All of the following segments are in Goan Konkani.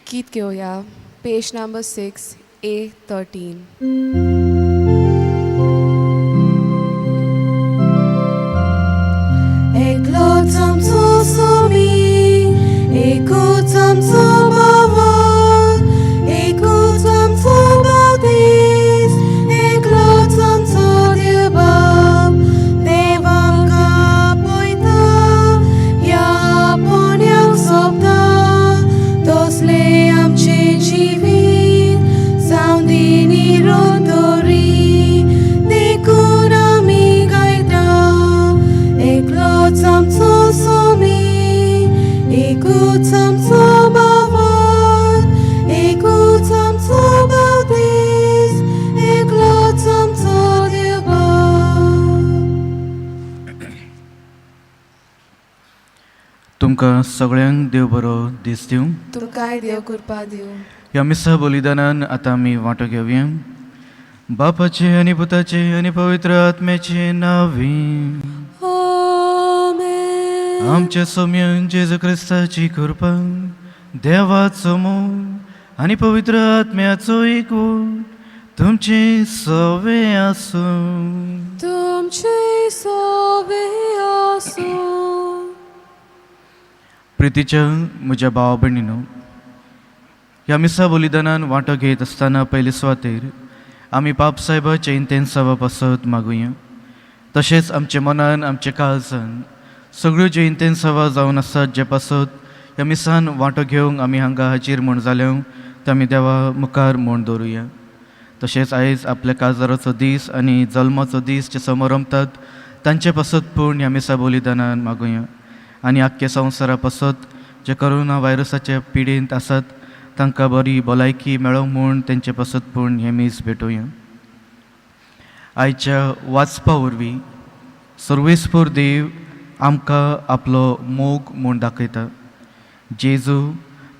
गीत घेवया, पेज नंबर 6 A13. एकलोच आमचो स्वामी, एकूच आमचो बाबा, एकूच आमचो बावतीस, एकलोच आमचो देवबाप. देव आमकां पळयता, ह्या पोन्याक सोबता तसलें आमचें जिवीत जावं दी निरंतरी. देखून आमी गायता, एकलोच आमचो स्वामी, एकूच आमचो बाबा, एकूच आमचो बावतीस, एकलोच आमचो देवबाप. तुमकां सगळ्यांक देव बरो दीस दिवं. तुमकांय देव कृपा दिवं. ह्या मिसा बलिदानान आतां आमी वांटो घेवया. बापाचे आनी पुताचे आनी पवित्र आत्म्याचे नांवी. आमेन. आमच्या सोम्यान जेजू क्रिस्ताची कृपा, देवाचो मोग आनी पवित्र आत्म्याचो एकवट तुमचे सवे आसूं. तुमचे सोवे आसूं. प्रितीच्या म्हज्या भावा भयणीनो, ह्या मिसा बलिदानान वांटो घेत आसतना पयले सुवातेर आमी पाप सायबाच्या इंतेन्सावा पासत मागुया. तशेंच आमच्या मनान, आमच्या काळजान सगळ्यो ज्यो इंतेन्सावा जावन आसात, जे पासत ह्या मिसान वांटो घेवंक आमी हांगा हाजीर म्हूण जाल्या, ते आमी देवा मुखार म्हूण दवरुया. तशेंच आयज आपल्या काजाराचो दीस आनी जल्माचो दीस जे समारंभतात तांचे पासत पूण ह्या मिसा बलिदानान मागुया. आनी आख्ख्या संवसारा पासत जे कोरोना व्हायरसाच्या पिडेंत आसात तांकां बरी भलायकी मेळोंक म्हूण तेंचे पासत पूण हें मीस भेटोवया. आयच्या वाचपा वरवीं सर्वेस्पर देव आमकां आपलो मोग म्हूण दाखयता. जेजू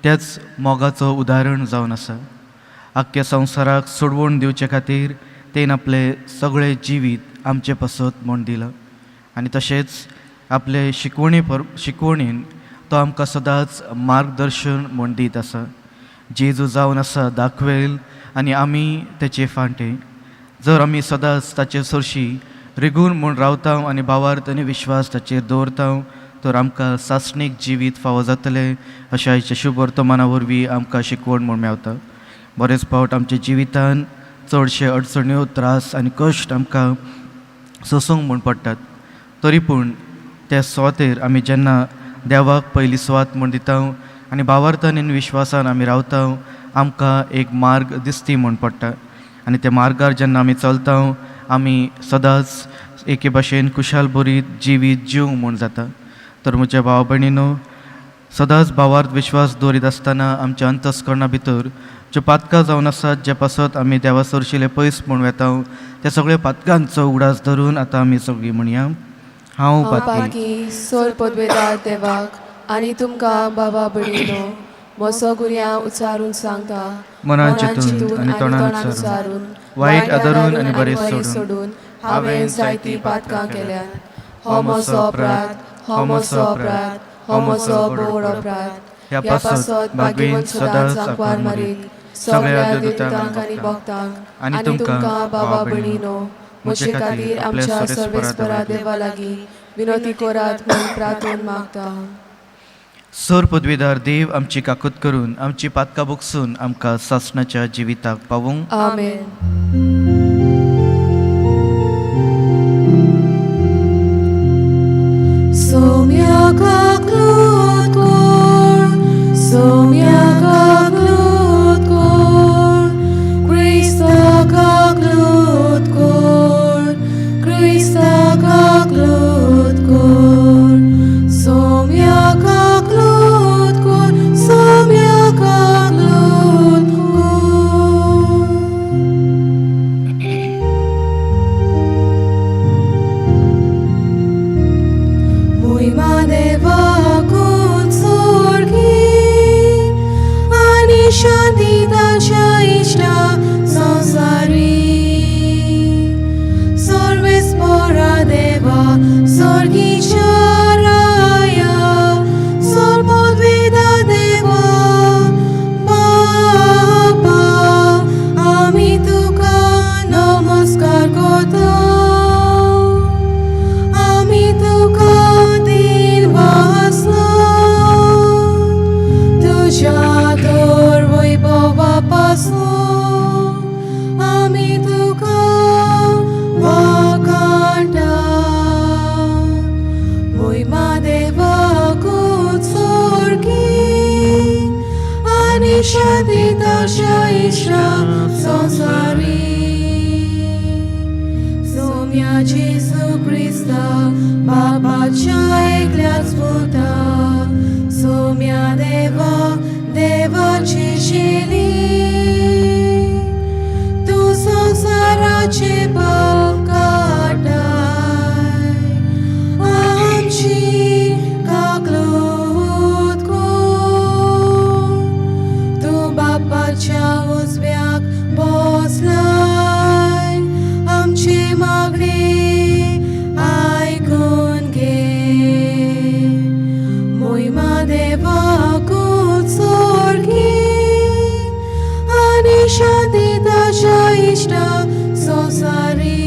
त्याच मोगाचो उदाहरण जावन आसा. आख्ख्या संवसाराक सोडवण दिवचे खातीर तेन आपलें सगळें जिवीत आमचे पासत म्हूण दिलां. आनी तशेंच आपले शिकवणे पर शिकवणेन तो आमकां सदांच मार्गदर्शन म्हूण दीत आसा. जेजू जावन आसा दाखवेल आनी आमी तेचे फांटे. जर आमी सदांच ताचे सरशी रिगून म्हूण रावता आनी भावार्थ आनी विश्वास ताचेर दवरता तर आमकां सासणीक जिवीत फावो जातलें अशें आयच्या शुभ वर्तमाना वरवीं आमकां शिकवण म्हूण मेवता. बरेच फावट आमच्या जिवितान चडशे अडचण्यो, त्रास आनी कश्ट आमकां सोंसूंक म्हूण पडटात. तरी पूण त्या सुवातेर आमी जेन्ना देवाक पयली सुवात म्हूण दिता आनी भावार्थान आनी विश्वासान आमी रावता, आमकां एक मार्ग दिसती म्हूण पडटा. आनी त्या मार्गार जेन्ना आमी चलता आमी सदांच एके भाशेन खुशाल बरीत जिवीत जिवंक म्हूण जाता. तर म्हज्या भाव भयणीनो, सदांच भावार्थ विश्वास दवरीत आसतना आमच्या अंतस्करणा भितर ज्यो पातकां जावन आसात, जे पासत आमी देवा सरशिले पयस म्हूण वेता, त्या सगळ्या पातकांचो उगडास धरून आतां आमी सगळीं म्हणया, हांव हांव पातकी पातकी सोर पदवेदार देवाक आनी तुमकां बाबा भयणीनो म्हजो गुन्यांव उच्चारून सांगता. मनान चिंतून आनी तोंडान उच्चारून, वायट आदरून आनी बरें सोडून हांवें जायतीं पातकां केल्यात. हो म्हजो अपराध, हो म्हजो अपराध, हो म्हजो व्हड अपराध. ह्या ह्या पासत पासत भागवेन भाग्यवंत सदांच सदांच आंकवार आंकवार मारीत मारीत सगळ्या सगळ्या देवदूतांक देवदूतांक आनी आनी भक्तांक आनी आनी तुमकां तुमकां भावा बाबा भयणीनो भयणीनो म्हजे म्हजे खातीर खातीर आपल्या आमच्या सर्वेस्परा सर्वेस्परा देवा देवा लागीं विनवती करात म्हूण प्रार्थन मागता. सर पदवीदार देव आमची काकूत करून आमची पातकां बोगसून आमकां सासणाच्या जिविताक पावूंक. आमेन. सोम्या काकलूत कोर, सोम्या काकलूत कोर, क्रिस्ता काकलूत कोर, क्रिस्ता काकलूत कोर, सोम्या काकलूत कोर, सोम्या काकलूत कोर. मोहिमा देवाकून सोर्गी आनी शांती ताच्या इश्टा संवसारी. सर्वेस्परा देवा, सोर्गीच्या राया, सोर पदवेदा देवा, सोम्या जेजू क्रिस्ता बापाच्या एकल्याच पुता सोम्या देवा देवाची शेली तूं संवसाराचे पाप काडटाय आमची काकलूत कोर तूं बापाच्या उजव्याक बसलाय आमची मागणी आयकून घे मोहिमा देवाकूच सोर्गी आनी शांती ताच्या इश्टा संवसारी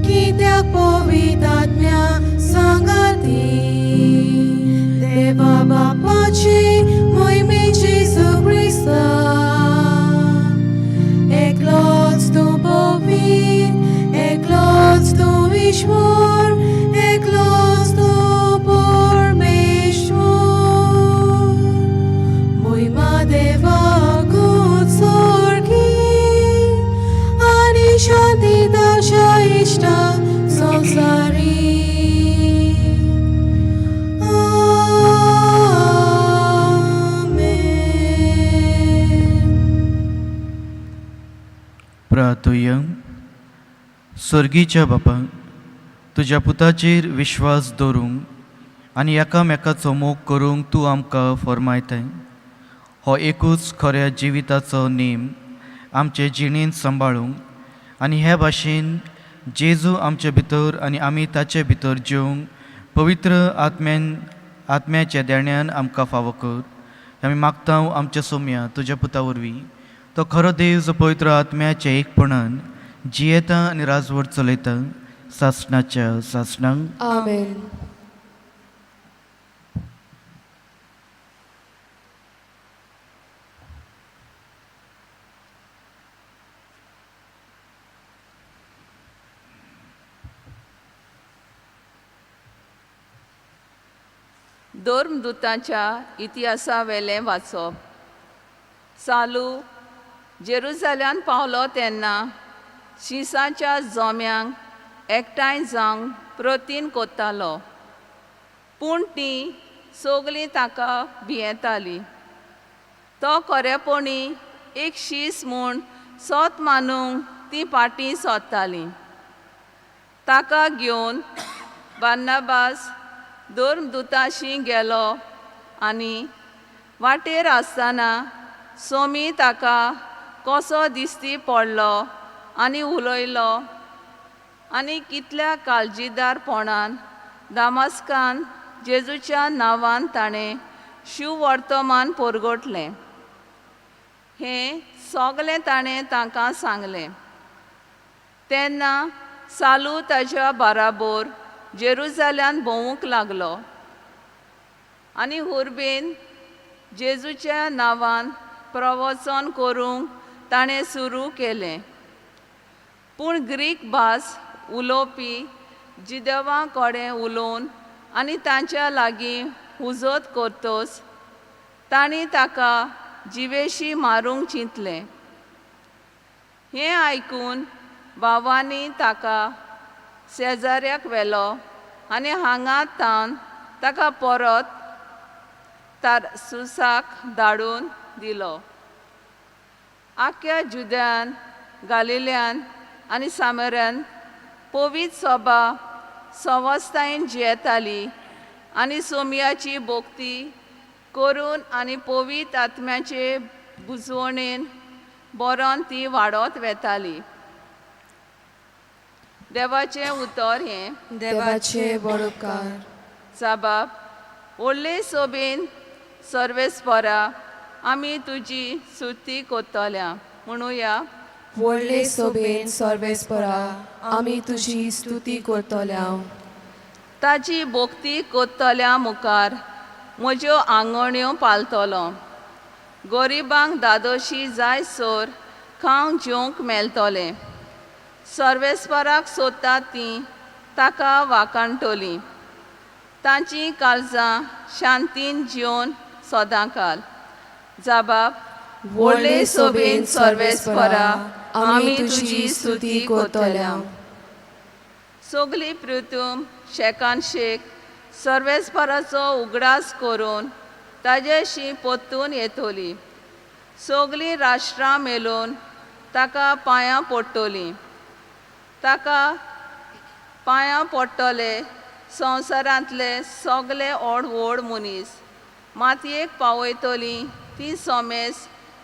कित्याक पवित्र आत्म्या सांगाती देवा बापाची मोहिमे जेजू क्रिस्ता एकलोच तूं पवित्र एकलोच तूं ईश्वर एकलोच तूं परमेश्वर मोहिमा देवाकूच सोर्गी आनी शांती ताच्या इश्टा संवसारी. आमेन. प्रार्थुया. सर्गीच्या बापा, तुज्या पुताचेर विश्वास दवरूंक आनी एकामेकाचो मोग करूंक तूं आमकां फर्मायताय. हो एकूच खऱ्या जिविताचो नेम आमचे जिणेंत सांबाळूंक आनी ह्या भाशेन जेजू आमचे भितर आनी आमी ताचे भितर जेवंक पवित्र आत्म्यान आत्म्याच्या देण्यान आमकां फावो कर. आमी मागता आमच्या सोम्या तुज्या पुता वरवीं, तो खरो देव जो पवित्र आत्म्याच्या एकपणान जियेता आनी राजवट चलयता सासणाच्या सासणांक. आमेन. धर्मदूतांच्या इतिहासावेलें वाचप. सालू जेरुजाल्यान पावलो तेन्ना शिसाच्या जोम्यांक एकठांय जावंक प्रतीन कोत्तालो, पूण तीं सगलीं ताका भियेतालीं. तो खरेपणी एक शीस म्हूण सोत मानूंक तीं फाटीं सोदतालीं. ताका घेवन बार्नाबास धर्मदूताशी गेलो आनी वाटेर आसतना सोमी ताका कसो दिश्टी पडलो आनी उलयलो आनी कितल्या काळजीदारपणान दामास्कान जेजूच्या नांवान ताणें शिववर्तमान परगटलें हें सगलें ताणें तांकां सांगलें. तेन्ना सालू ताच्या बाराबोर जेरुजाल्यान भोंवूंक लागलो आनी हुर्बेन जेजूच्या नांवान प्रवचन करूंक ताणें सुरू केलें. पूण ग्रीक भास उलोवपी जिदेवां कडेन उलोवन आनी तांच्या लागीं हुजत करतच तांणी ताका जिवेशी मारूंक चिंतलें. हें आयकून भावांनी ताका शेजाऱ्याक व्हेलो आनी हांगा तावन ताका परत तारसुसाक धाडून दिलो. आख्या जुद्यान, गालिल्यान आनी सामऱ्यान पवित्र सभा सवस्तायेन जियेताली आनी सोमयाची भोक्ती करून आनी पवित्र आत्म्याचे बुजवणेन बरोन ती वाडत वेताली. देवाचें उतर हें. देवाचे व्हड उपकार. साबाब, व्हडले सोबेन सर्वेस्परा आमी तुजी स्तुती कोत्तल्या. म्हणुया. व्हडले सोबेन सर्वेस्परा आमी तुजी स्तुती करतल्या. ताजी भोक्ती कोत्तल्या मुखार म्हज्यो आंगोण्यो पालतलो. गरिबांक दादोशी जाय सर खावंक जेवंक मेळटलें. सर्वेस्पराक सोदता तीं ताका वाखाणटलीं. तांचीं काळजां शांतीन जिवन सदांकाल. जाबाब, व्हडले सोबेन सर्वेस्परा आमी तुजी स्तुती कोतल्या. सगली पृथूम शेकान शेक सर्वेस्पराचो उगडास करून ताजेशी पोत्तून येतली. सगलीं राष्ट्रां मेलून ताका पांयां पडटलीं. ताका पांयां पडटले संवसारांतले सगले व्हड व्हड मनीस मातयेक पावयतली ती सोमेस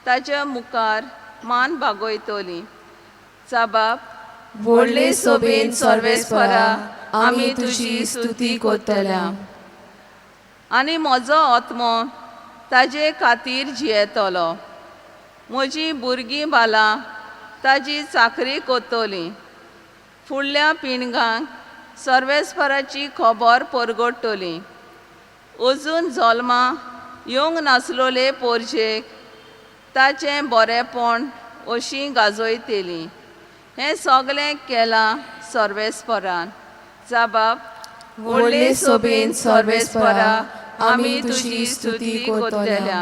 ताच्या मुखार मान बागयतली. जाबाब व्हडले सोबेन सर्वेस्परा आमी तुजी स्तुती कोतल्या. आनी म्हजो आत्मो ताजे खातीर जियेतलो. म्हजीं भुरगीं बालां ताजी चाकरी कोत्तली. फुडल्या पिणगांक सर्वेस्पराची खबर परगडटली. अजून जल्मा येवंक नासलोले पोरजेक ताचें बरेंपण अशी गाजयतली. हें सगलें केलां सर्वेस्परान. जाबाब व्हडले सोबेन सर्वेस्परा आमी तुजी स्तुती कोतल्या.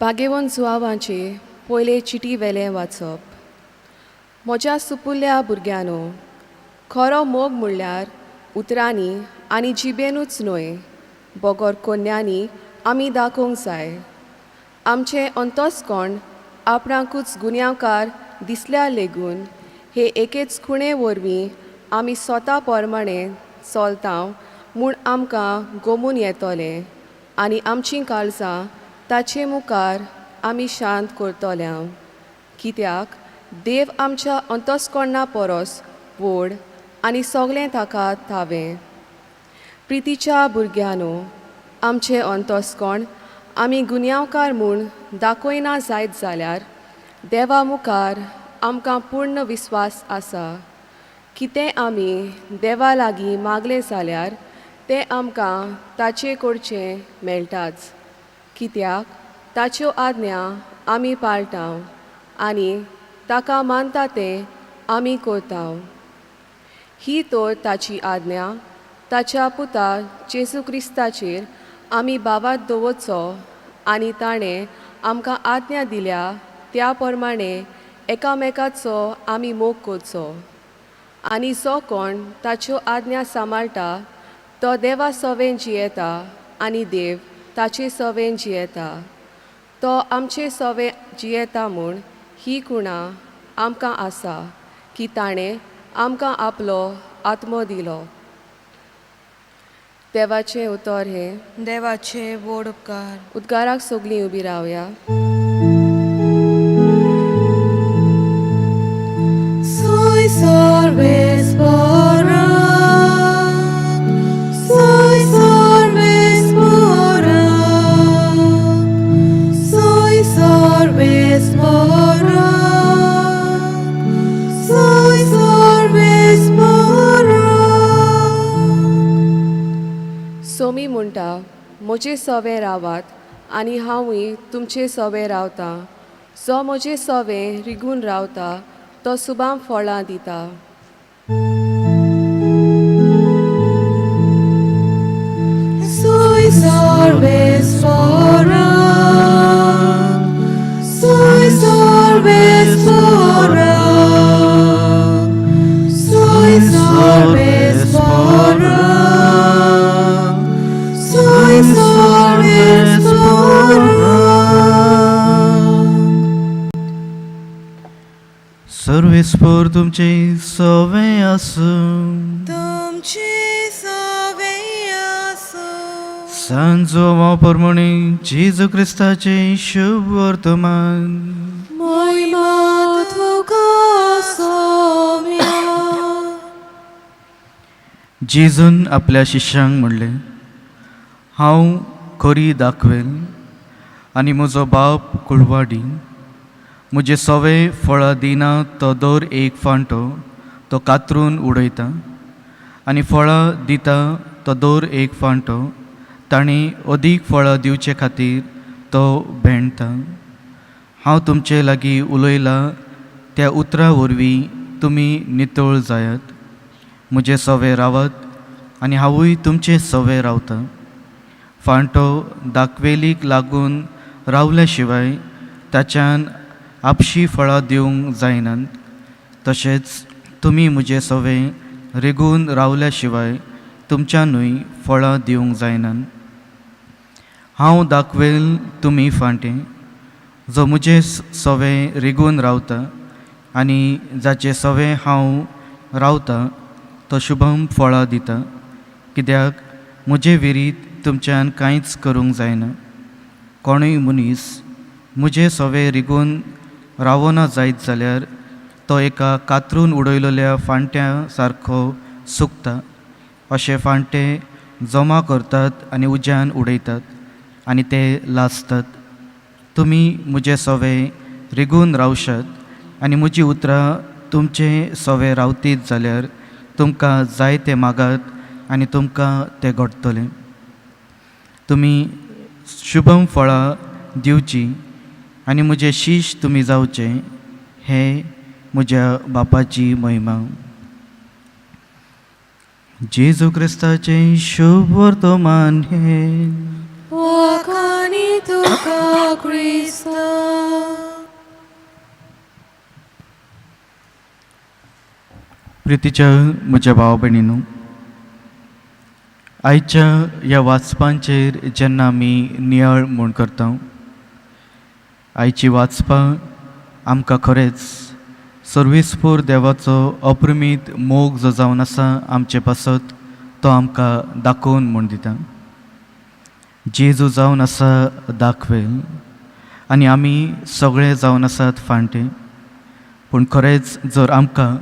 भागेवन जुआवांचे पयले चिटी वेलें वाचप. म्हज्या सुपुल्ल्या भुरग्यांनो, खरो मोग म्हणल्यार उतरांनी आनी जिबेनूच न्हय बगर कोन्यांनी आमी दाखोवंक जाय. आमचें अंतस्कोण आपणाकूच गुन्यांवकार दिसल्यार लेगून हे एकेच खुणे वरवीं आमी स्वता प्रमाणे चलता म्हूण आमकां गोमून येतलें आनी आमचीं काळजां ताचे मुखार आमी शांत करतल्या. कित्याक देव आमच्या अंतस्कोणा परस व्हड आनी सगळें ताका थावें. प्रितीच्या भुरग्यांनो, आमचें अंतस्कोण आमी गुन्यांवकार म्हूण दाखयना जायत जाल्यार देवा मुखार आमकां पूर्ण विस्वास आसा. कितें आमी देवा लागीं मागलें जाल्यार तें आमकां ताचे कडचें मेळटाच. कित्याक ताच्यो आज्ञा आमी पाळटा आनी ताका मानता तें आमी करता. ही तर ताची आज्ञा ताच्या पुता जेजू क्रिस्ताचेर आमी भावात दवरचो आनी ताणें आमकां आज्ञा दिल्या त्या प्रमाणे एकामेकाचो आमी मोग करचो. आनी जो कोण ताच्यो आज्ञा सांबाळटा तो देवा सवें जियेता आनी देव ताचे सवें जियेता. तो आमचे सवें जियेता म्हूण ही खुणा आमकां आसा की ताणें आमकां आपलो आत्मो दिलो. देवाचें उतर हें. देवाचे व्हड उपकार. उद्गाराक सगलीं उबी रावया. Soy सर्वेस्परा, soy सर्वेस्परा, soy सर्वेस्परा, soy सर्वेस्परा. Somi म्हणटा, म्हजे सवे रावात आनी हांवूय तुमचे सवे रावतां. जो म्हजे सवे रिगून रावता तो सुबाम फळां दिता. Soy सर्वेस्परा, soy सर्वेस्परा, soy सर्वेस्परा, soy सर्वेस्परा. सर्वेस्पर तुमचे सवे आसूं. तुमचे सवे आसूं. सांजो प्रमाणे जेजू क्रिस्ताचे शुभ वर्तमान. महिमा तुका सोम्या. जेजून आपल्या शिष्यांक म्हणलें, हांव खरी दाखवेल आनी म्हजो बाप कुळवाडी. म्हजे सवे फळां दिना तो दर एक फांटो तो कातरून उडयता आनी फळां दिता तो दर एक फांटो ताणें अदीक फळां दिवचे खातीर तो भेंडता. हांव तुमचे लागीं उलयलां त्या उतरां वरवीं तुमी नितळ जायात. म्हजें सवें रावात आनी हांवूय तुमचें सवें रावतां. फांटो दाखवेलीक लागून रावल्या शिवाय ताच्यान आपशी फळां दिवंक जायनात. तशेंच तुमी म्हजें सवें रिगून रावल्या शिवाय तुमच्यानूय फळां दिवंक जायनात. हांव दाखवेल तुमी फांटें, जो म्हजें सवें रिगून रावता आनी जाचें सवें हांव रावता तो शुभम फळां दिता, कित्याक म्हजे विरीत तुमच्यान कांयच करूंक जायना. कोणूय मनीस म्हजें सवें रिगून रावना जायत जाल्यार तो एका कातरून उडयलेल्या फांट्या सारको सुकता. अशे फांटे जमा करतात आनी उज्यान उडयतात आनी ते लासतात. तुमी म्हजें सवें रिगून रावशात आनी म्हजी उतरां तुमचे सवें रावतीत जाल्यार तुमकां जाय तें मागात आनी तुमकां तें घडटलें. तुमी शुभम फळां दिवचीं आनी म्हजें शीश तुमी जावचें, हें म्हज्या बापाची महिमा. जेजू क्रिस्ताचें शुभ वर्तमान हें. वाखाणी तुका क्रिस्ता. प्रितीच्या म्हज्या भाव भयणीनू, आयच्या ह्या वाचपांचेर जेन्ना आमी नियाळ म्हूण करता, आयची वाचपां आमकां खरेंच सर्वेस्पोर देवाचो अप्रमीत मोग जो जावन आसा आमचे पासत तो आमकां दाखोवन म्हूण दिता. जेजू जावन आसा दाखवेल आनी आमी सगळे जावन आसात फांटे. पूण खरेंच जर आमकां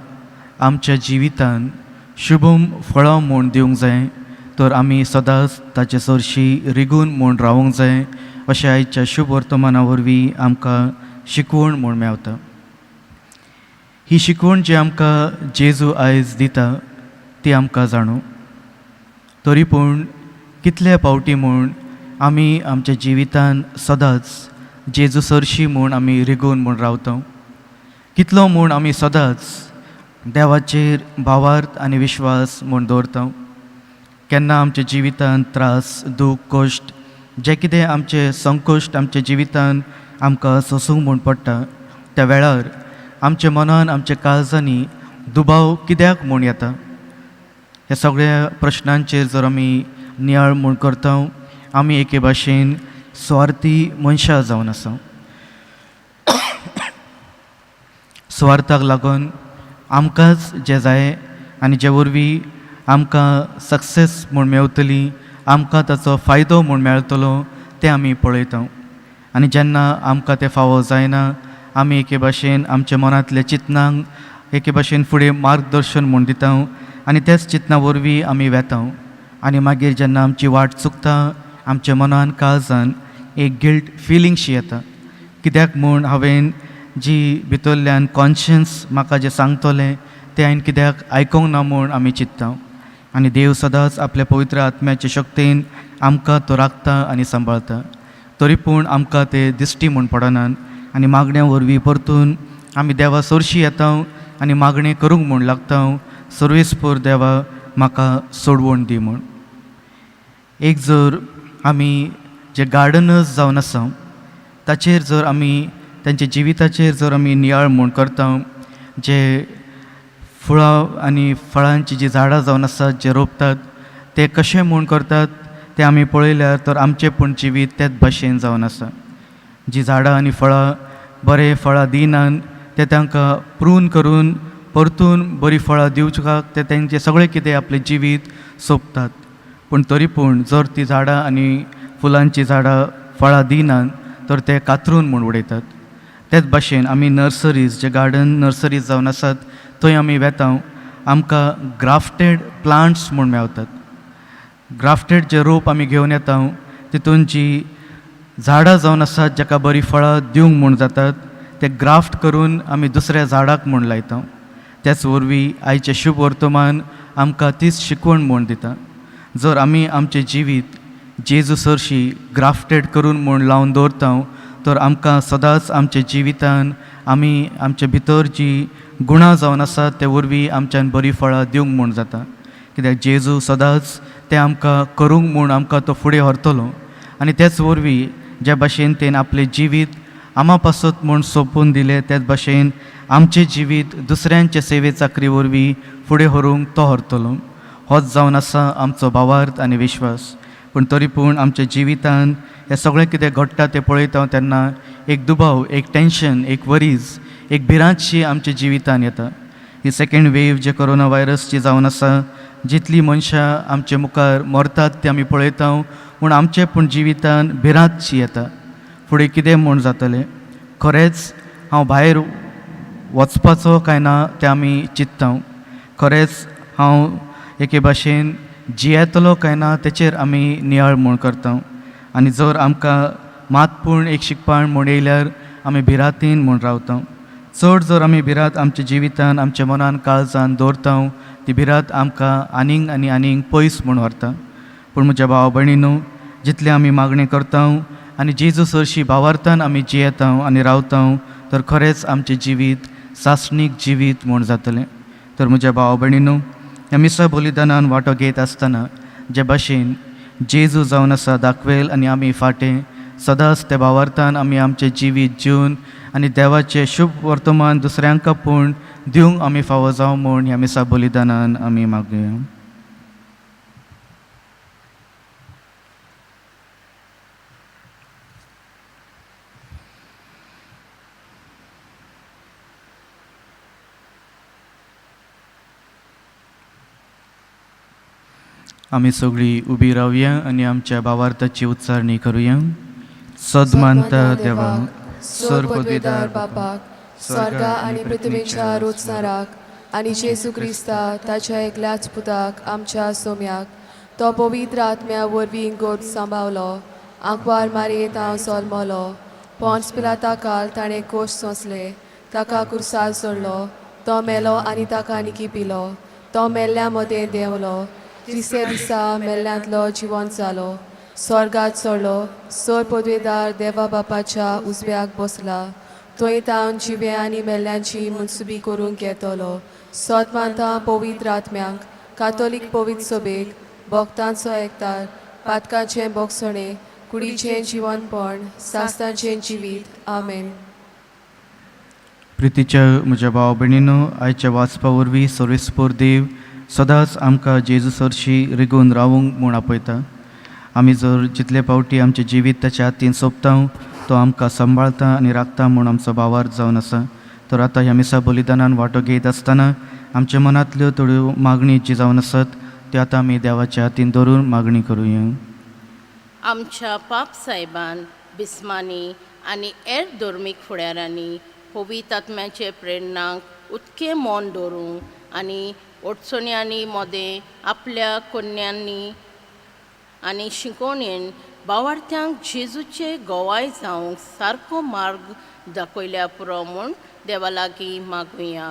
आमच्या जिवितान शुभम फळां म्हूण दिवंक जाय तर आमी सदांच ताचे सरशी रिगून म्हूण रावूंक जाय, अशें आयच्या शुभ वर्तमाना वरवीं आमकां शिकवण म्हूण मेवता. ही शिकवण जी आमकां जेजू आयज दिता ती आमकां जाणू. तरी पूण कितले फावटी म्हूण आमी आमच्या जिवितान सदांच जेजू सरशी म्हूण आमी रिगून म्हूण रावता? कितलो म्हूण आमी सदांच देवाचेर भावार्थ आनी विश्वास म्हूण दवरता? केन्ना आमच्या जिवितान त्रास, दूख, कश्ट, जे कितें आमचे संकश्ट आमच्या जिवितान आमकां सोंसूंक म्हूण पडटा त्या वेळार आमच्या मनान, आमच्या काळजांनी दुबाव कित्याक म्हूण येता? ह्या सगळ्या प्रश्नांचेर जर आमी नियाळ म्हूण करता, आमी एके भाशेन सुवार्थी मनशां जावन आसा. सुवार्थाक लागून आमकांच जें जाय आनी जे वरवीं आमकां सक्सेस म्हूण मेवतली, आमकां ताचो फायदो म्हूण मेळटलो तें आमी पळयता. आनी जेन्ना आमकां तें फावो जायना, आमी एके भाशेन आमच्या मनांतल्या चिंतनांक एके भाशेन फुडें मार्गदर्शन म्हूण दिता आनी त्याच चिंतना वरवीं आमी वेता. आनी मागीर जेन्ना आमची वाट चुकता, आमच्या मनान काळजान एक गिल्ट फिलिंगशी येता, कित्याक म्हूण हांवें जी भितरल्यान कॉन्शियन्स म्हाका जें सांगतलें तें हांवें कित्याक आयकूंक ना म्हूण आमी चिंत्ता. आनी देव सदांच आपल्या पवित्र आत्म्याचे शक्तीन आमकां तो राखता आनी सांबाळता, तरी पूण आमकां ते दिश्टी म्हूण पडनात. आनी मागण्या वरवीं परतून आमी देवा सरशी येता आनी मागणें करूंक म्हूण लागता, सर्वेस्पोर देवा म्हाका सोडवण दी म्हूण. एक जर आमी जे गार्डनर्स जावन आसा ताचेर जर आमी तांच्या जिविताचेर जर आमी नियाळ म्हूण करता, जे फुळां आनी फळांचीं जीं झाडां जावन आसात जे रोपतात ते कशें म्हूण करतात तें आमी पळयल्यार तर आमचें पूण जिवीत त्याच भाशेन जावन आसा. जीं झाडां आनी फळां बरें फळां दिनात ते तांकां प्रून करून परतून बरीं फळां दिवच्याक ते तेंचें सगळें कितें आपलें जिवीत सोंपतात. पूण तरी पूण जर तीं झाडां आनी फुलांचीं झाडां फळां दिनात तर ते कातरून म्हूण उडयतात. तेच भाशेन आमी नर्सरीज, जे गार्डन नर्सरीज जावन आसात थंय आमी वेता, आमकां ग्राफ्टेड प्लांट्स म्हूण मेवतात. ग्राफ्टेड जे रोप आमी घेवन येता तितून जी झाडां जावन आसात जाका बरीं फळां दिवंक म्हूण जातात ते ग्राफ्ट करून आमी दुसऱ्या झाडाक म्हूण लायता. त्याच वरवीं आयचें शुभ वर्तमान आमकां तीच शिकवण म्हूण दिता. जर आमी आमचें जिवीत जेजू सरशी ग्राफ्टेड करून म्हूण लावन दवरता तर आमकां सदांच आमच्या जिवितान आमी आमचे भितर जी गुणां जावन आसात ते वरवीं आमच्यान बरीं फळां दिवंक म्हूण जाता. कित्याक जेजू सदांच तें आमकां करूंक म्हूण आमकां तो फुडें व्हरतलो आनी तेच वरवीं ज्या भाशेन तेन आपलें जिवीत आमा पासत म्हूण सोंपून दिलें त्याच भाशेन आमचें जिवीत दुसऱ्यांचे सेवे चाकरी वरवीं फुडें व्हरूंक तो व्हरतलो. होच जावन आसा आमचो भावार्थ आनी विश्वास. पूण तरी पूण आमच्या जिवितान हें सगळें कितें घडटा तें पळयता तेन्ना एक दुबाव, एक टेंशन, एक वरीज, एक भिरांतशी आमच्या जिवितान येता. ही सेकेंड वेव जे कोरोना व्हायरसची जावन आसा, जितली मनशां आमचे मुखार मरतात ती आमी पळयता, पूण आमचे पूण जिवितान भिरांतशी येता. फुडें कितें म्हूण जातलें, खरेंच हांव भायर वचपाचो काय ना तें आमी चिंत्ता, खरेंच हांव एके भाशेन जियेतलो काय ना तेचेर आमी नियाळ म्हूण करता. आनी जर आमकां मात पूण एक शिकपाण म्हूण येयल्यार आमी भिरांतीन म्हूण रावता. चड जर आमी भिरांत आमच्या जिवितान आमच्या मनान काळजान दवरता ती भिरांत आमकां आनीक आनी आनीक पयस म्हूण व्हरता. पूण म्हज्या भाव भयणीनो, जितलें आमी मागणें करता आनी जेजू सरशी भावार्थान आमी जियेता आनी रावता तर खरेंच आमचें जिवीत सासणीक जिवीत म्हूण जातलें. तर म्हज्या भाव भयणीनो, ह्या मिसा बलिदानान वांटो घेत आसतना जे भाशेन जेजू जावन आसा दाखवेल आनी आमी फाटें सदांच त्या भावार्थान आमी आमचें जिवीत जिवन आनी देवाचें शुभ वर्तमान दुसऱ्यांक पूण दिवंक आमी फावो जावं म्हूण ह्या मिसा बलिदानान आमी मागया. आमी सगळीं उबी रावया आनी आमच्या भावार्थाची उच्चारणी करुया. सद मानता देवा, सर पदवेदार बापाक, स्वर्गा आनी पृथ्वीच्या रोचणाराक आनी जेजू क्रिस्ता ताच्या एकल्याच पुताक आमच्या सोम्याक, तो पवित्र आत्म्या वरवीं गोड सांबावलो, आंकवार मारयेंत हांव सोलमलो, पोन्स पिलाता काल ताणें कोश सोंसले, ताका कुर्सार सोडलो, तो मेलो आनी ताका निकी पिलो, तो मेल्ल्या मदें देंवलो, तिसऱ्या दिसा मेल्ल्यांतलो जिवन जालो, स्वर्गात चडलो, सर पदवेदार देवा बापाच्या उजव्याक बसला, थंय तावन जिवे आनी मेल्ल्यांची मनसुबी करूंक येतलो. सत मानता पवित्र आत्म्यांक, कातोलीक पवित्र सभेक, भक्तांचो एकतार, पातकाचें बोगसणें, कुडीचें जिवनपण, सास्तांचें जिवीत. आमेन. प्रितीच्या म्हज्या भाव भयणीनो, आयच्या वाचपा वरवीं सर्वेस्पोर देव सदांच आमकां जेजू सरशी रिगून रावूंक म्हूण आपयता. आमी जर जितले फावटी आमचें जिवीत ताच्या हातीन सोंपता तो आमकां सांबाळता आनी राखता म्हूण आमचो भावार्थ जावन आसा. तर आतां ह्या मिसा बलिदानान वांटो घेत आसतना आमच्या मनांतल्यो थोड्यो मागणी जी जावन आसत त्यो आतां आमी देवाच्या हातीन धरून मागणी करुया. आमच्या पाप साहेबान, बिस्मांनी आनी हेर धर्मीक फुडाऱ्यांनी पवित्र आत्म्याचे प्रेरणाक उदकें मन दवरूंक आनी अडचण्यांनी मदें आपल्या कन्यांनी आनी शिकोवणेन भावार्थ्यांक जेजूचे गोवाय जावंक सारको मार्ग दाखयल्या पुरो म्हूण देवा लागीं मागुया.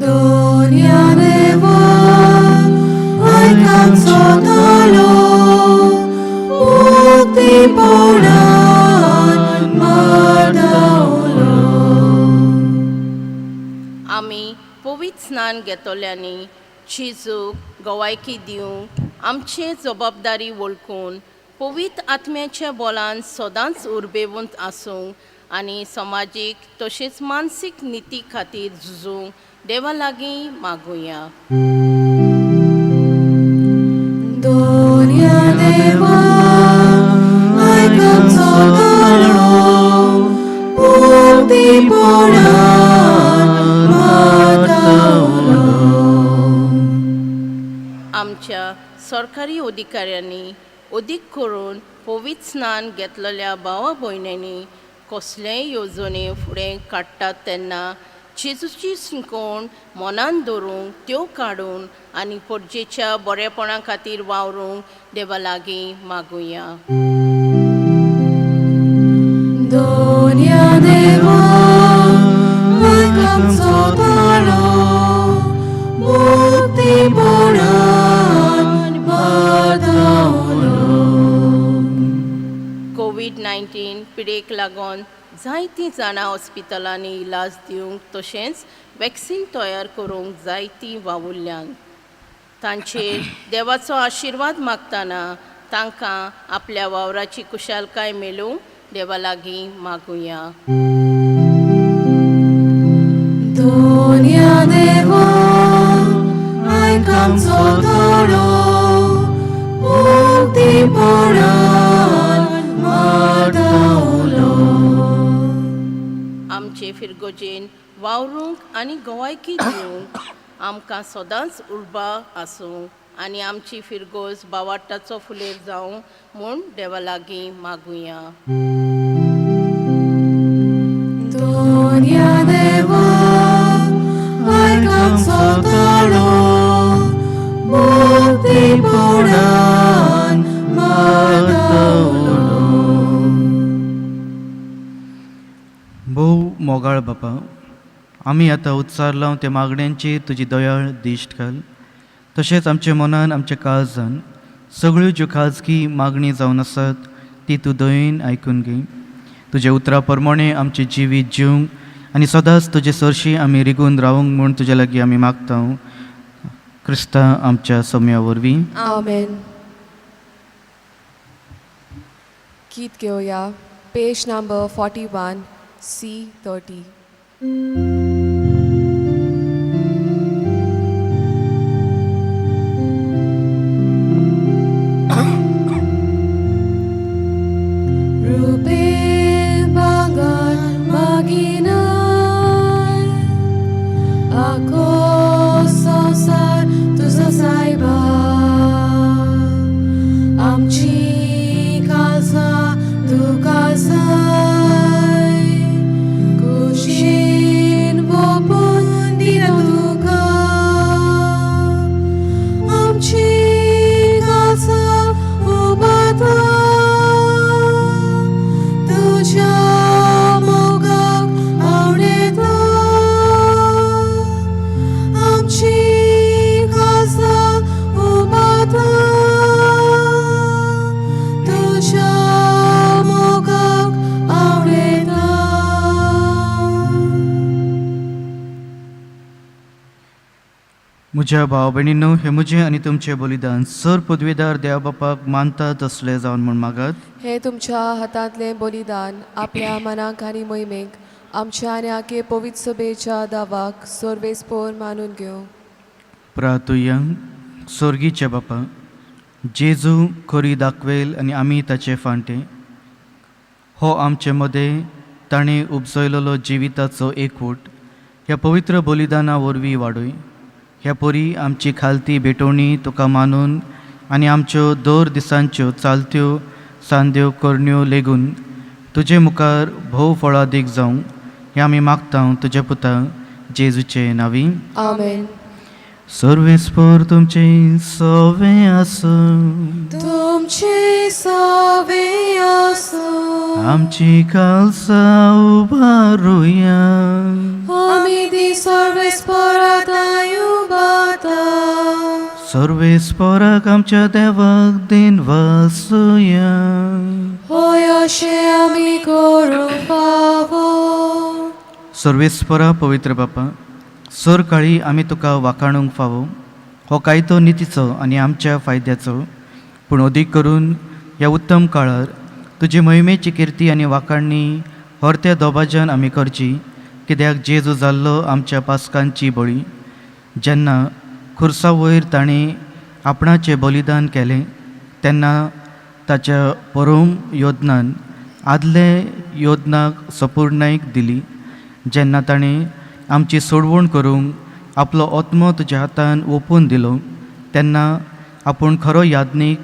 दोन्या देवा, आयक आमचो ताळो, मुक्तीपणान मारदावलो. आमी पवित्र स्नान घेतल्यांनी जेजूक गवायकी दिवंक आमचे जबाबदारी वळखून पवित्र आत्म्याच्या बोलान सदांच उर्बेवंत आसूंक आनी समाजीक तशेंच मानसीक निती खातीर झुजूंक देवा लागीं मागुया. दोन्या देवा, आयक आमचो ताळो, मुक्तीपणान मारदावलो. आमच्या सरकारी अधिकाऱ्यांनी अदीक करून पवित्र स्नान घेतलेल्या भावा भयणींनी कसलेय येवजणे फुडें काडटात तेन्ना जेजूची शिकवण मनान दवरूंक त्यो काडून आनी परजेच्या बरेपणा खातीर वावरूंक देवा लागीं मागुया. दोन्या देवा, आयक आमचो ताळो, मुक्तीपणान मारदावलो. जायतीं जाणां हॉस्पिटलांनी इलाज दिवंक तशेंच वॅक्सिन तयार करूंक जायतीं वावुरल्यांत. तांचेर देवाचो आशिर्वाद मागतना तांकां आपल्या वावराची कुशालकाय मेळूंक देवा लागीं मागुया. दोन्या देवा आयक आमचो ताळो मुक्तीपणान मारता उलो. आमचे फिरगोजेन वावरूंक आनी गोवायकी दिवंक आमकां सदांच उर्बा आसूं आनी आमची फिरगोज बावाटाचो फुलेर जावं म्हूण देवा लागीं मागुया. दोन्या देवा आयक आमचो ताळो मुक्तीपणान मारता उलो. भोव मोगाळ बापा, आमी आतां उच्चारलां त्या मागण्यांचेर तुजी दयाळ दिश्ट घाल. तशेंच आमच्या मनान आमच्या काळजान सगळ्यो ज्यो खाजगी मागणी जावन आसात ती तूं दयेन आयकून घे. तुज्या उतरा प्रमाणें आमचें जिवीत जिवंक आनी सदांच तुजे सरशी आमी रिगून रावंक म्हूण तुजे लागीं आमी मागता. क्रिस्ता आमच्या सोम्या वरवीं. आमेन. गीत घेवया पेज नंबर 41 C30. रुपे भांगर मागिनाय आखो संवसार तुजो सायबा आमची काळजां तुका जाय कुशीन वोपून दिना तुका आमची काळजां उबाता तुज्या मोगाक आवडता आमची काळजां उबाता तुज्या मोगाक आवडता. म्हज्या भाव भयणींनो, हें म्हजें आनी तुमचें बलिदान सर पदवेदार देव बापाक मानता तसलें जावन म्हूण मागात. हे तुमच्या हातांतलें बलिदान आपल्या मनाक आनी मोहिमेक आमच्या आनी आखे पवित्र सभेच्या दावाक सर्वेस्पोर मानून घेवं. प्रातुया. सोर्गीच्या बापा, जेजू खरी दाखवेल आनी आमी ताचे फांटे. हो आमचे मदें ताणें उपजयलेलो जिविताचो एकवट ह्या पवित्र बलिदाना वरवीं वाडय. ह्या परी आमची खालती भेटवणी तुका मानून आनी आमच्यो दर दिसांच्यो चालत्यो सांद्यो करण्यो लेगून तुजे मुखार भोव फळादीक जावं हें आमी मागता तुज्या पुता जेजूचे नांवी. आमेन. सर्वेस्पोर तुमचें सवें आसूं. तुमचे सवे आसूं. आमची कालसा उबारुया. आमी ती सर्वेस्पोराताय उबाता. सर्वेस्पोराक आमच्या देवाक दिन वासुया. होय अशें आमी करूंक फावो. सर्वेस्परा पवित्र बापा, सर काळी आमी तुका वाखाणूंक फावो. हो कायदो नितीचो आनी आमच्या फायद्याचो, पूण अदीक करून ह्या उत्तम काळार तुजी मोहिमेची किर्ती आनी वाखाणणी हरत्या दोबाज्यान आमी करची, कित्याक जेजू जाल्लो आमच्या पासकांची बळी. जेन्ना खुर्सा वयर ताणें आपणाचें बलिदान केलें तेन्ना ताच्या परोम योदनान आदले योदनाक सपुर्णायक दिली. जेन्ना ताणें आमची सोडवण करूंक आपलो आत्मो तुज्या हातान ओपून दिलो तेन्ना आपूण खरो याज्ञीक,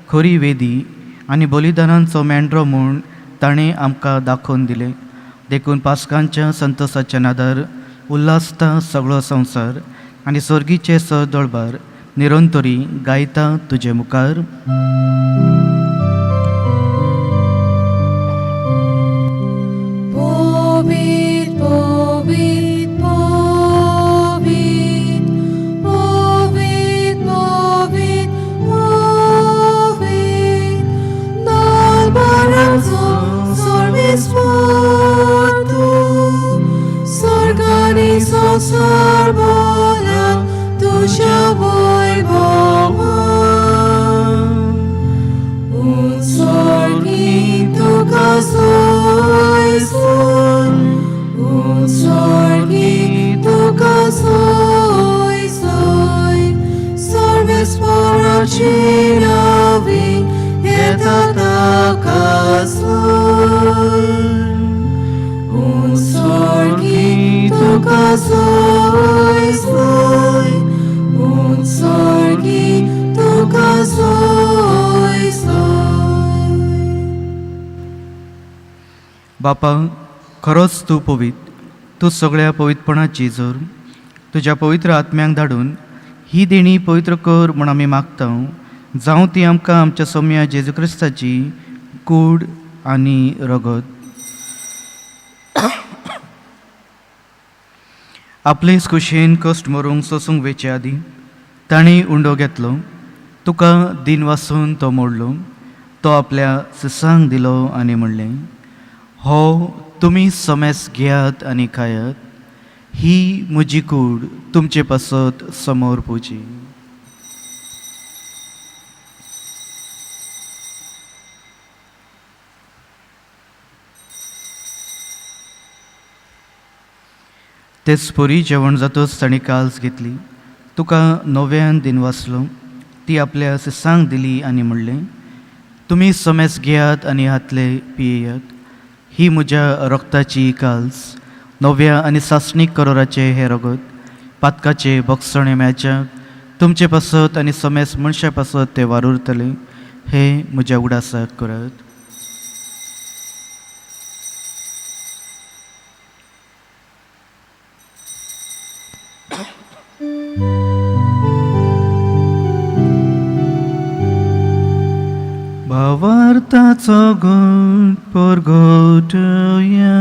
खरी वेदी आनी बलिदानांचो मेंढरो म्हूण ताणें आमकां दाखोवन दिलें. देखून पासकांच्या संतोसाच्या नादार उल्हासता सगळो संवसार आनी सर्गीचे सदळबार निरंतरी गायता तुजे मुखार. पवित्र पवित्र पवित्र पवित्र पवित्र पवित्र दरबाराचो सर्वेस्पोर. आनी संवसार भोला तुज्या वैभवान. उत्सर्गी तुका सोय सोय, उत्सर्गी तुका सोय सोय, सर्वेस्पराची नांवी येता ताका सोय. उत्सर्गी तुका सोय सोय, उत्सर्गी तुका सोय सोय. बापा, खरोच तूं पवित्र, तूं सगळ्या पवित्रपणाची जोर. तुज्या पवित्र आत्म्यांक धाडून ही देणी पवित्र कर म्हूण आमी मागता, जावं ती आमकां आमच्या सोम्या जेजू क्रिस्ताची कूड आनी रगत. आपलेच कुशेन कश्ट मरूंक सोसूंक वेचे आदीं तांणी उंडो घेतलो, तुका दिन वासून तो मोडलो, तो आपल्या सिसांक दिलो आनी म्हणलें, हो तुमी समेस घेयात आनी खायात, ही म्हजी कूड तुमचे पासत समोर पोवची. तेच परी जेवण जातच ताणें काल्स घेतली, तुका नव्यान दिन वाचलो, ती आपल्या सिसांक दिली आनी म्हणलें, तुमी समेस घेयात आनी हातले पियेयात, ही म्हज्या रक्ताची काल्स, नव्या आनी सासणीक करोराचें हें रगत, पातकाचें भोगसणें मेळच्या तुमचे पासत आनी समेस मनशा पासत तें वारुरतलें, हें म्हज्या उडासाक करात. भावार्थाचो गुण परगटया.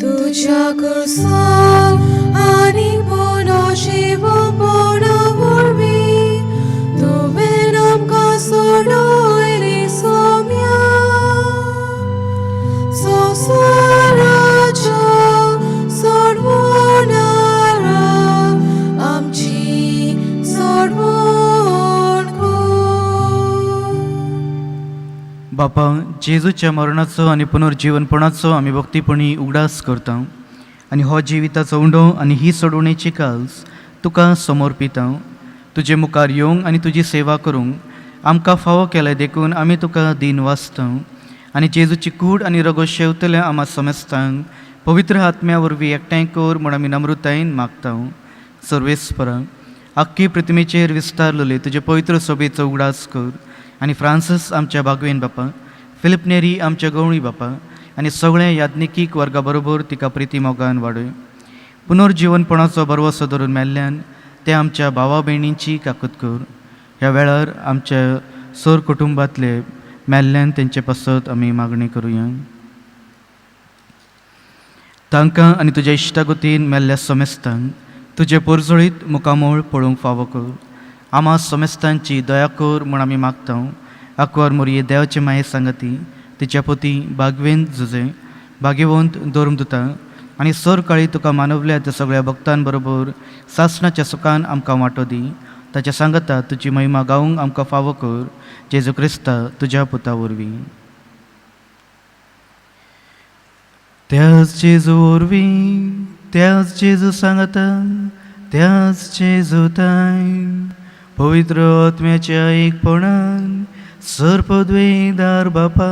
तुज्या कुरसान आनी पुनशिवपणा वरवीं तुवें आमकां सोडयली सोम्या, संवसाराच्या सोडवणारा आमची सोडवण कर. बापा, जेजूच्या मरणाचो आनी पुनर्जीवनपणाचो आमी भक्तीपणी उगडास करता आनी हो जिविताचो उंडो आनी ही सोडवणेची काल्स तुका समर्पिता. तुजे मुखार येवंक आनी तुजी सेवा करूंक आमकां फावो केलें देखून आमी तुका दीन वाचता आनी जेजूची कूड आनी रगत शेवतल्या आमा समेस्तांक पवित्र आत्म्या वरवीं एकठांय कर म्हूण आमी नम्रतायेन मागता. सर्वेस्परा, आख्खी पृथ्वीचेर विस्तारलेले तुजे पवित्र सभेचो उगडास कर आनी फ्रांसीस आमच्या बागवेन बापा, फिलीप नेरी आमच्या गवळी बापा आनी सगळ्या याज्ञिकीक वर्गा बरोबर तिका प्रिती मोगान वाडय. पुनर्जिवनपणाचो बरवसो धरून मेल्ल्यान ते आमच्या भावा भयणींची काकूत कर. ह्या वेळार आमच्या सर कुटुंबांतले मेल्ल्यान तेंचे पासत आमी मागणी करुया. तांकां आनी तुज्या इश्टागतीन मेल्ल्या समेस्तांक तुजें पोरजोळीत मुखामळ पळोवंक फावो कर. आमा समेस्तांची दया कर म्हूण आमी मागता. आकवार मोरये देवाचे माये सांगाती तिच्या पोती बागवेंत जुजे भाग्यवंत धर्मदुता आनी सर काळी तुका मानवल्या त्या सगळ्या भक्तांबरोबर सासणाच्या सुखान आमकां वांटो दी. ताच्या सांगाता तुजी महिमा गावंक आमकां फावो कर, जेजू क्रिस्ता तुज्या पुता वरवीं. त्याच जेजू वरवीं, त्याच जेजू सांगाता, त्याच जेजू ताय पवित्र आत्म्याच्या एकपणान सर्पद्वेदार बापा,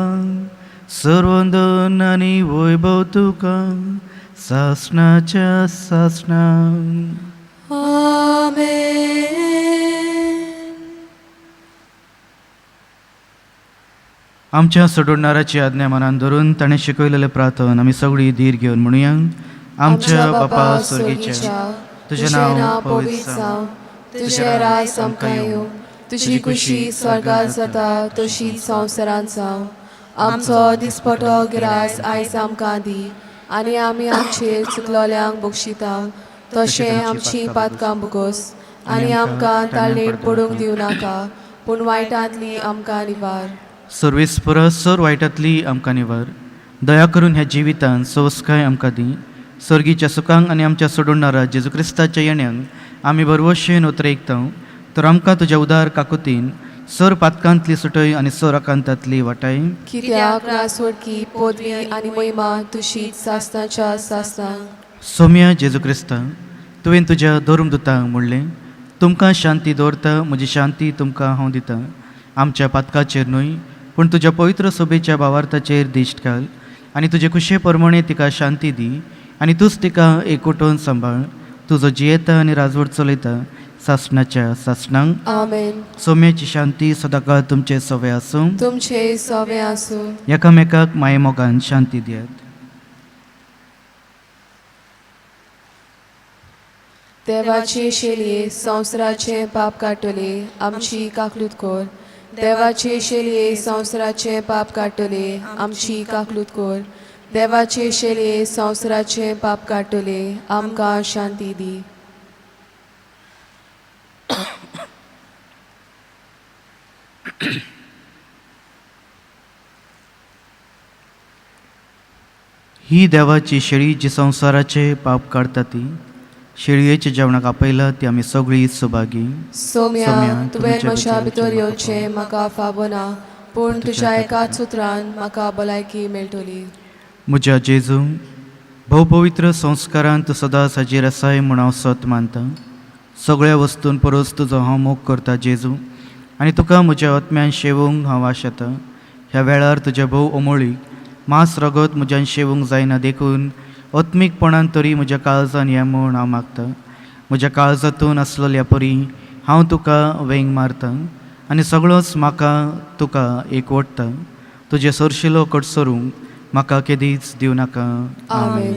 सर्वंदन आनी वैभव तुका सासणाच्या सासणा. आमेन. आमच्या सोडणाराची आज्ञा मनान धरून ताणें शिकयलेलें प्रार्थन आमी सगळीं धीर घेवन म्हणुया. आमच्या बापा स्वर्गीच्या, तुजें नांव पवित्र जावं, तुजें राज आमकां येवं, तुजी खुशी स्वर्गात जाता तशीच संवसारांत जावं. आमचो दिसपटो ग्रास आयज आमकां दी आनी आमी आमचेर चुकलोल्यांक बक्षिता तशें आमची पातकां भोगोस आनी आमकां ताळेर पडूंक दिवं नाका, पूण वायटांतली आमकां निवार. सर्वेस्परा, सर वायटांतली आमकां निवार. दया करून ह्या जिवितांत सवसकाय आमकां दी, सर्गीच्या सुखांक आनी आमच्या सोडणारा जेजू क्रिस्ताच्या येण्याक आमी भरवशेन उतरेकता तर आमकां तुज्या उदार काकुतीन सर पातकांतली सुटय आनी सर आकांतांतली वाटाय. कित्याक रासवडकी पदवी आनी महिमा तुशीच सासनाच्या सासनाक. सोम्या जेजू क्रिस्ता, तुवें तुज्या धर्मदुतांक म्हणलें, तुमकां शांती दवरता, म्हजी शांती तुमकां हांव दितां. आमच्या पातकाचेर न्हय पूण तुज्या पवित्र सभेच्या भावार्थाचेर दिश्ट घाल आनी तुजे खुशे प्रमाणे तिका शांती दी आनी तूंच तिका एकवटून सांबाळ. तुजो जियेता आनी राजवट चलयता सासणाच्या सासणांक. आमेन. सोम्याची शांती सदांकाळ तुमचे सवे आसूं. तुमचे सवे आसूं. एकामेकाक मायेमोगान शांती दियात. देवाचे शेलये संवसाराचें पाप काडटले आमची काकलूत कोर. देवाचे शेलये संवसाराचें पाप काडटले आमची काकलूत कोर. देवाचे शेलये संवसाराचें पाप काडटले आमकां शांती दी. ही देवाची शेळी जी संवसाराचे पाप काडटा ती शेळयेच्या जेवणाक आपयला ती आमी सगळीं सुभागी. सोम्या, सोम्या, तुवें तुमच्या म्हज्या भितर भितर येवचें येवचें म्हाका फावना, पूण तुज्या एकाच सुत्रान म्हाका भलायकी मेळटली. म्हज्या जेजू, भोवपवित्र संस्कारान तूं सदांच हाजीर आसाय म्हूण हांव सत मानतां. सगळ्या वस्तून परस तुजो हांव मोग करता जेजू आनी तुका म्हज्या आत्म्यान शेवूंक हांव आशेतां. ह्या वेळार तुज्या भोव अमोळीक मांस रगत म्हज्यान शेवूंक जायना देखून आत्मीकपणान तरी म्हज्या काळजान ये म्हूण हांव मागतां. म्हज्या काळजांतून आसलेल्या परी हांव तुका वेंग मारतां आनी सगळोच म्हाका तुका एकवटता. तुजें सरशिलो कडसरूंक म्हाका केदीच दिवं नाका. आमेन.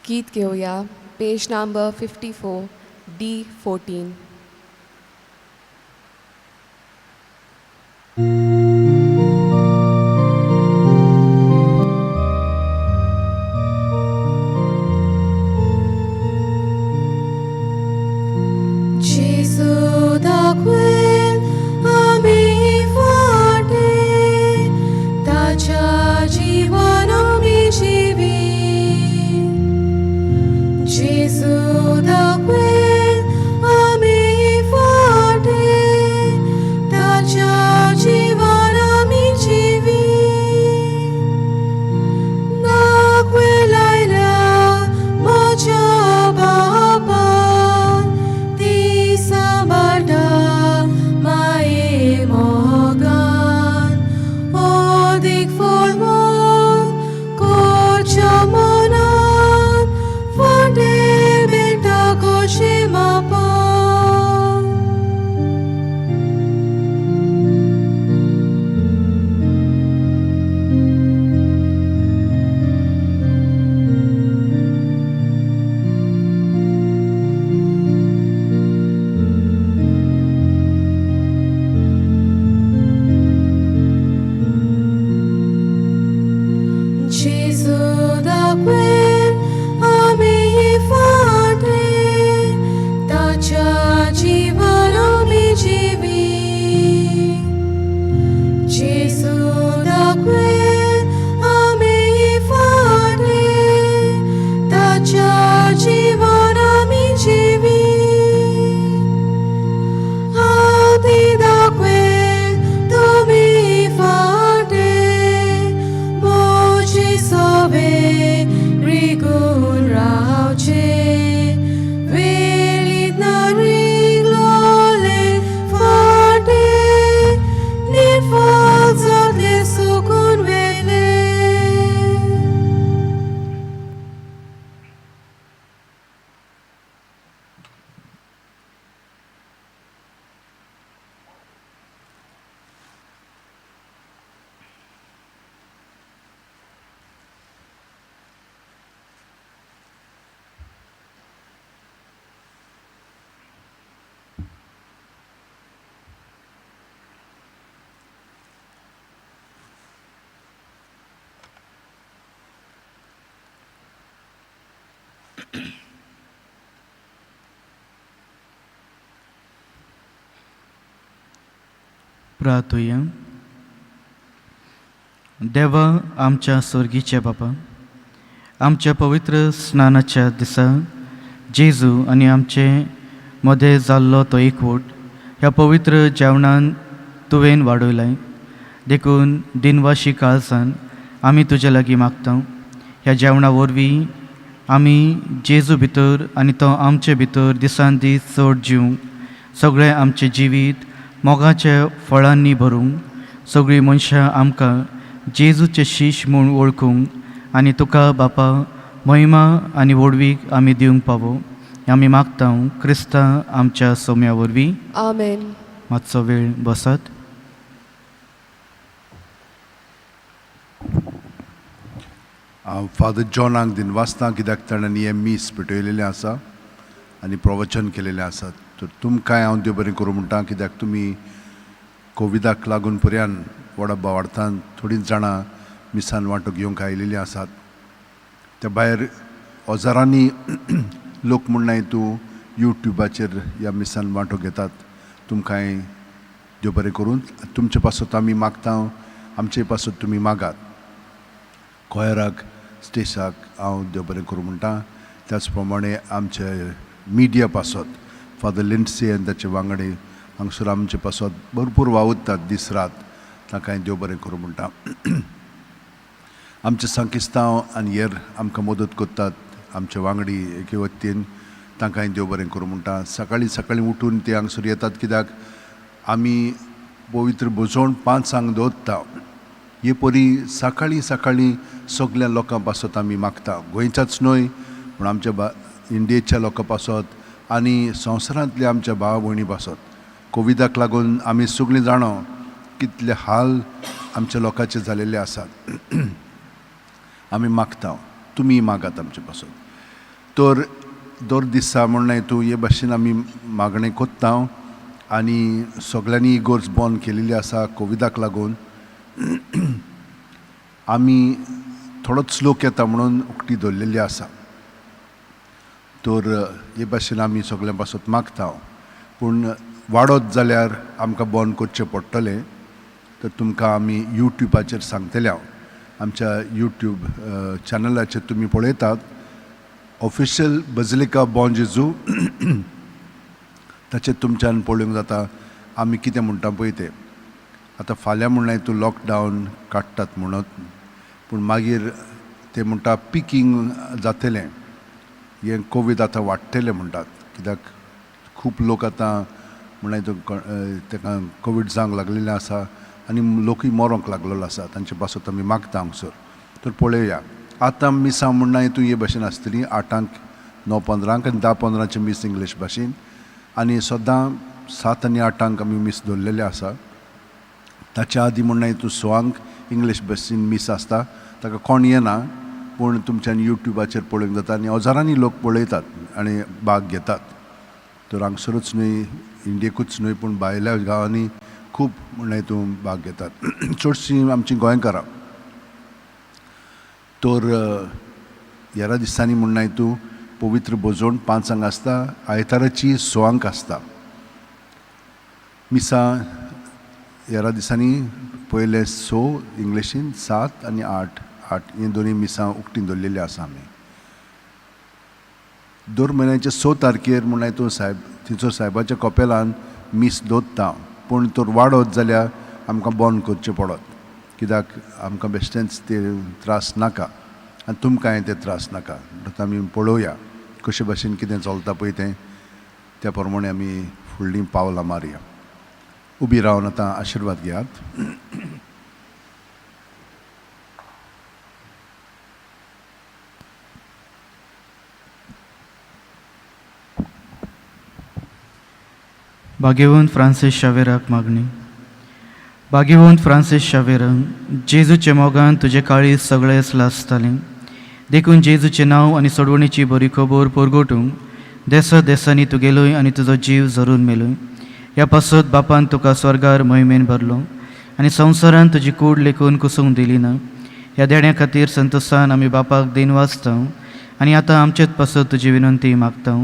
गीत घेवया, पेज नंबर 54 D 14. Gesù दाखवेल आमी फाटे, ताच्या जीवन आमी जिवी. जेजू दाखवेल आमी फाटे, ताच्या जीवन आमी जिवी. दाखवेल आयल्या म्हज्या बापान, ती सांबाळटा माये मोगान. ओदीक फळमोग कोच्या मनान, फाटें मेळटा कशें मापान. जेजू दाखवेल आमी फाटे, ताच्या जीवन आमी जिवी. जेजू दाखवेल आमी फाटे, ताच्या जीवन आमी जिवी. हांव ती दाखवेल तुमी फाटे, म्हजे सवे रिगून रावचे. वेलीत ना रिगलोले फाटे, निर्फळ जातले सुकून वेले. प्रार्थुया. देवा आमच्या स्वर्गीच्या बापा, आमच्या पवित्र स्नानाच्या दिसा जेजू आनी आमचे मदें जाल्लो तो एकवट ह्या पवित्र जेवणान तुवें वाडयलाय देखून दिनवाशी काळजान आमी तुजे लागीं मागता. ह्या जेवणा वरवीं आमी जेजू भितर आनी तो आमचे भितर दिसान दीस चड जिवंक, सगळें आमचें जिवीत मोगाच्या फळांनी भरूंक, सगळीं मनशां आमकां जेजूचे शीश म्हूण वळखूंक आनी तुका बापा महिमा आनी व्हडवीक आमी दिवंक पावो. आमी मागता क्रिस्ता आमच्या सोम्या वरवीं. आमेन. मातसो वेळ बसात. हांव फादर जॉनाक दिनवासता कित्याक ताणें हें मीस पेटयलेलें आसा आनी प्रवचन केलेलें आसा. तर तुमकांय हांव देव बरें करूं म्हणटा कित्याक तुमी कोविडाक लागून पर्यान व्हडा बोवार्थान थोडींच जाणां मिसान वांटो घेवंक आयिल्लीं आसात. त्या भायर हजारांनी लोक म्हणनाय तूं युट्युबाचेर ह्या मिसान वांटो घेतात. तुमकांय देव बरें करून. तुमचे पासत आमी मागता, आमचे पासत तुमी मागात. कोयराक स्टेशाक हांव देव बरें करूं म्हणटा. त्याच प्रमाणे आमचे मिडिया पासत फादर लिंडसी आनी ताचे वांगडी हांगसर आमचे पासत भरपूर वावुरतात दीस रात. तांकांय देव बरें करूं म्हणटा. आमचे सांकिस्तांव आनी हेर आमकां मदत करतात आमचे वांगडी एके वतीन, तांकांय देव बरें करूं म्हणटा. सकाळीं सकाळीं उठून ते हांगसर येतात कित्याक आमी पवित्र भोजवण 5 दवरता. हे परी सकाळीं सकाळीं सगल्या लोकां पासत आमी मागता. गोंयच्याच न्हय पूण आमच्या इंडियेच्या लोकां पासत आनी संवसारांतल्या आमच्या भाव भयणी पासत. कोविडाक लागून आमी सगळीं जाणा कितले हाल आमच्या लोकांचे जालेले आसात. आमी मागता, तुमी मागात आमचे पासत. तर दर दिसा म्हणलें तूं हे भाशेन आमी मागणें कोत्ता आनी सगळ्यांनी इगर्ज बंद केलेली आसा कोविडाक लागून. आमी थोडोच लोक येता म्हणून उक्ती दवरलेली आसा. तर हे भाशेन आमी सगळ्यां पासत मागता. पूण वाडत जाल्यार आमकां बंद करचें पडटलें. तर तुमकां आमी युट्युबाचेर सांगतले हांव. आमच्या युट्यूब चॅनलाचेर तुमी पळयतात ऑफिशियल बजलिका बॉन जेजू, ताचेर तुमच्यान पळोवंक जाता आमी कितें म्हणटा पळय तें. आतां फाल्यां म्हणलें तूं लॉकडावन काडटात म्हणत, पूण मागीर ते म्हणटा पिकींग जातलें, हें कोवीड आतां वाडटलें म्हणटात कित्याक खूब लोक आतां म्हणल्यार तूं ताका कोवीड जावंक लागलेलें आसा आनी लोकूय मरोंक लागलेलो आसा. तांचे पासत आमी मागता हांगसर. तर पळोवया आतां मिसां म्हणना तूं हे भाशेन आसतली 8 9:15 आनी 10:15 मीस इंग्लीश भाशेन आनी सदां 7 आनी 8 आमी मीस दवरलेलें आसा. ताच्या आदीं म्हणना तूं 6 इंग्लीश भाशेन मीस आसता. ताका कोण येना पूण तुमच्यान युट्युबाचेर पळोवंक जाता आनी हजारांनी लोक पळयतात आनी भाग घेतात. तर हांगसरूच न्हय, इंडियेकूच न्हय पूण भायल्या गांवांनी खूब म्हणल्यार तूं भाग घेतात. चडशीं आमचीं गोंयकारां. तर ह्या दिसांनी म्हणनाय तूं पवित्र भोजवण 5 आसता, आयताराची 6 आसता. मिसां ह्या दिसांनी पयले 6 इंग्लिशीन 7 आनी 8 8 ही दोनूय मिसां उक्तीं दवरलेलीं आसा आमी. दर म्हयन्याचे 6 तारखेर म्हणल्यार तूं सायब थंयसर सायबाच्या कपेलान मीस दवरता. पूण तर वाडत जाल्यार आमकां बंद करचें पडत कित्याक आमकां बेश्टेंच ते त्रास नाका आनी तुमकांय ते त्रास नाका. म्हणटकच आमी पळोवया कशे भाशेन कितें चलता पळय तें, त्या प्रमाणे आमी फुडलीं पावलां मारया. उबी रावन आतां आशिर्वाद घेयात. भाग्यवंत फ्रांसीस शावेराक मागणी. भाग्यवंत फ्रांसीस शावेरान जेजूचे मोगान तुजे काळीज सगळेच लासतालें, देखून जेजूचें नांव आनी सोडवणीची बरी खबर परगटूंक देसा देसांनी तूं गेलोय आनी तुजो जीव झरून मेलोय. ह्या पासत बापान तुका स्वर्गार महिमेन भरलो आनी संवसारान तुजी कूड लेखून कुसूंक दिली ना. ह्या देण्या खातीर संतोसान आमी बापाक दिन वाचता आनी आतां आमचेच पासत तुजी विनंती मागता.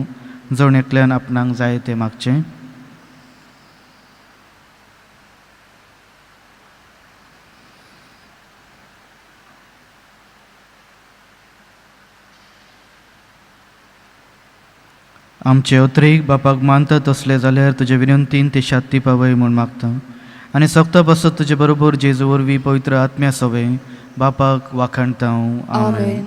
जण एकल्यान आपणाक जाय तें मागचें. आमचे अत्रेक बापाक मानता तसले जाल्यार तुजे विनंतीन ते शांती पावय म्हूण मागता आनी सोगता पासत तुजे बरोबर जेजू वरवीं पवित्र आत्म्या सवें बापाक वाखाणता हांव. आमेन.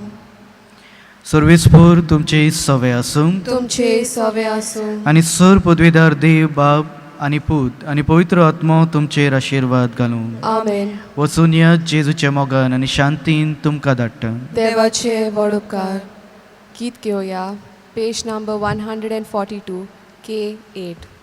सर्वेस्पूर तुमचे सवे आसूं. तुमचे सवे आसूं. आनी सर पदवीदार देव बाप आनी पूत आनी पवित्र आत्मो तुमचेर आशिर्वाद घालूं. आमेन. वचून या जेजूच्या मोगान आनी शांतीन तुमकां धाडटा. देवाचे व्हड उपकार. गीत घेवया, page number 142, K 8.